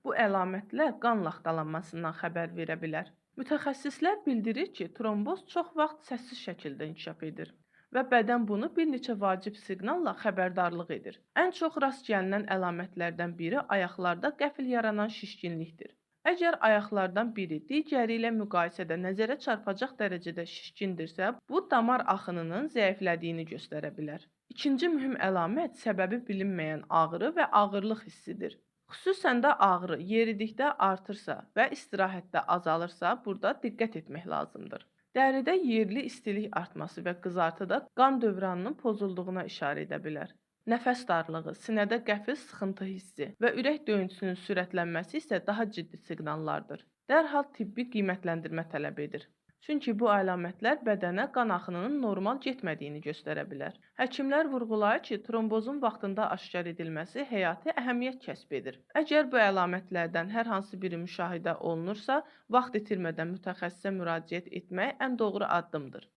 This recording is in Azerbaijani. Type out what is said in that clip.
Bu əlamətlər qan laxtalanmasından xəbər verə bilər. Mütəxəssislər bildirir ki, tromboz çox vaxt səssiz şəkildə inkişaf edir və bədən bunu bir neçə vacib siqnalla xəbərdarlıq edir. Ən çox rast gəlinən əlamətlərdən biri ayaqlarda qəfil yaranan şişkinlikdir. Əgər ayaqlardan biri digəri ilə müqayisədə nəzərə çarpacaq dərəcədə şişkindirsə, bu damar axınının zəiflədiyini göstərə bilər. İkinci mühüm əlamət səbəbi bilinməyən ağrı və ağırlıq hissidir. Xüsusən də ağrı yeridikdə artırsa və istirahətdə azalırsa, burada diqqət etmək lazımdır. Dəridə yerli istilik artması və qızartı da qan dövranının pozulduğuna işarə edə bilər. Nəfəs darlığı, sinədə qəfil sıxıntı hissi və ürək döyüntüsünün sürətlənməsi isə daha ciddi siqnallardır. Dərhal tibbi qiymətləndirmə tələb edir. Çünki bu əlamətlər bədənə qan axınının normal getmədiyini göstərə bilər. Həkimlər vurğulayır ki, trombozun vaxtında aşkar edilməsi həyati əhəmiyyət kəsb edir. Əgər bu əlamətlərdən hər hansı biri müşahidə olunursa, vaxt itirmədən mütəxəssisə müraciət etmək ən doğru addımdır.